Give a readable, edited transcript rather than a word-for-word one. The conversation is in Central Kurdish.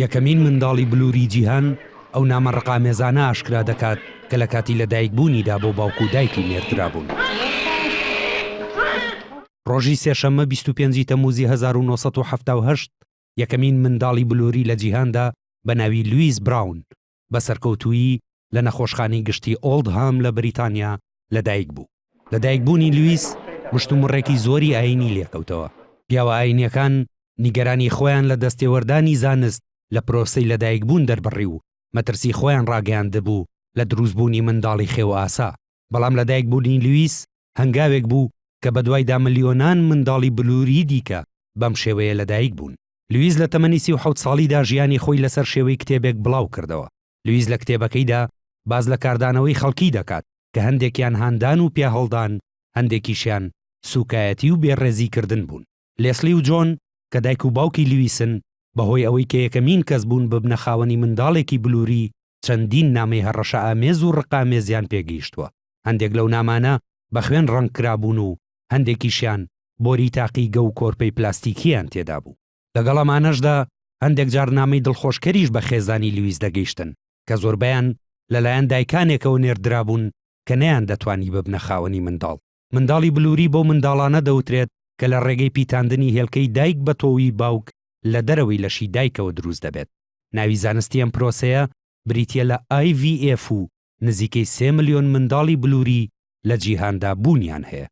یەکەمین منداڵی بلووری جیهان ئەو نامە ڕقئامێزانە ئاشکرا دەکات کە لە کاتی لەدایکبوونیدا بۆ باوک و دایکی نێردرابوون. ڕۆژی سێشەممە 25 ی تەمموزی 1978 یەکەمین منداڵی بلووری لە جیهاندا بە ناوی لویس براون بە سەرکەوتوویی لە نەخۆشخانەی گشتی ئۆڵدهام لە بەریتانیا لەدایک بوو. لەدایکبوونی لویس مشتومڕێکی زۆری ئایینی لێکەوتەوە. پیاوە ئایینییەکان نیگەرانی خۆیان لە دەستێوەردانی زانست لە پرۆسەی لەدایکبوون دەربڕی و مەترسی خۆیان ڕاگەیاندبوو لە دروستبوونی منداڵی خێوئاسا. بەڵام لەدایکبوونی لویس هەنگاوێک بوو کە بەدوایدا ملیۆنان منداڵی بلووری دیکە بەم شێوەیە لەدایک بوون. لویس لە تەمەنی 37 ساڵیدا ژیانی خۆی لەسەر شێوەی کتێبێک بڵاو کردەوە. لویس لە کتێبەکەیدا باس لە کاردانەوەی خەڵکی دەکات کە هەندێکیان هاندان و پیاهەڵدان، هەندێکیشیان سووکایەتی و بێڕێزیکردن بوون. لێسلی و جۆن کە دایک و باوکی لویسن، بەهۆی ئەوەی کە یەکەمین کەس بوون ببنە خاوەنی منداڵێکی بلووری، چەندین نامەی هەڕەشەئامێز و ڕقئامێزیان پێگەیشتووە. هەندێک لەو نامانە بە خوێن ڕەنگ کرابوون و هەندێکیشیان بۆری تاقیگە و کۆرپەی پلاستیکییان تێدابوو. لەگەڵ ئەمانەشدا هەندێک جار نامەی دڵخۆشکەریش بە خێزانی لویس دەگەیشتن، کە زۆربەیان لەلایەن دایکانێکەوە نێردرابوون کە نەیاندەتوانی ببنە خاوەنی منداڵ. منداڵی بلووری بەو منداڵانە دەوترێت کە لە ڕێگەی پیتاندنی هێلکەی دایک بە تۆوی باوک لە دەرەوەی لەشی دایکەوە دروست دەبێت. ناوی زانستی ئەم پرۆسەیە بریتییە لە IVF و نزیکەی سێ ملیۆن منداڵی بلووری لە جیهاندا بوونیان هەیە.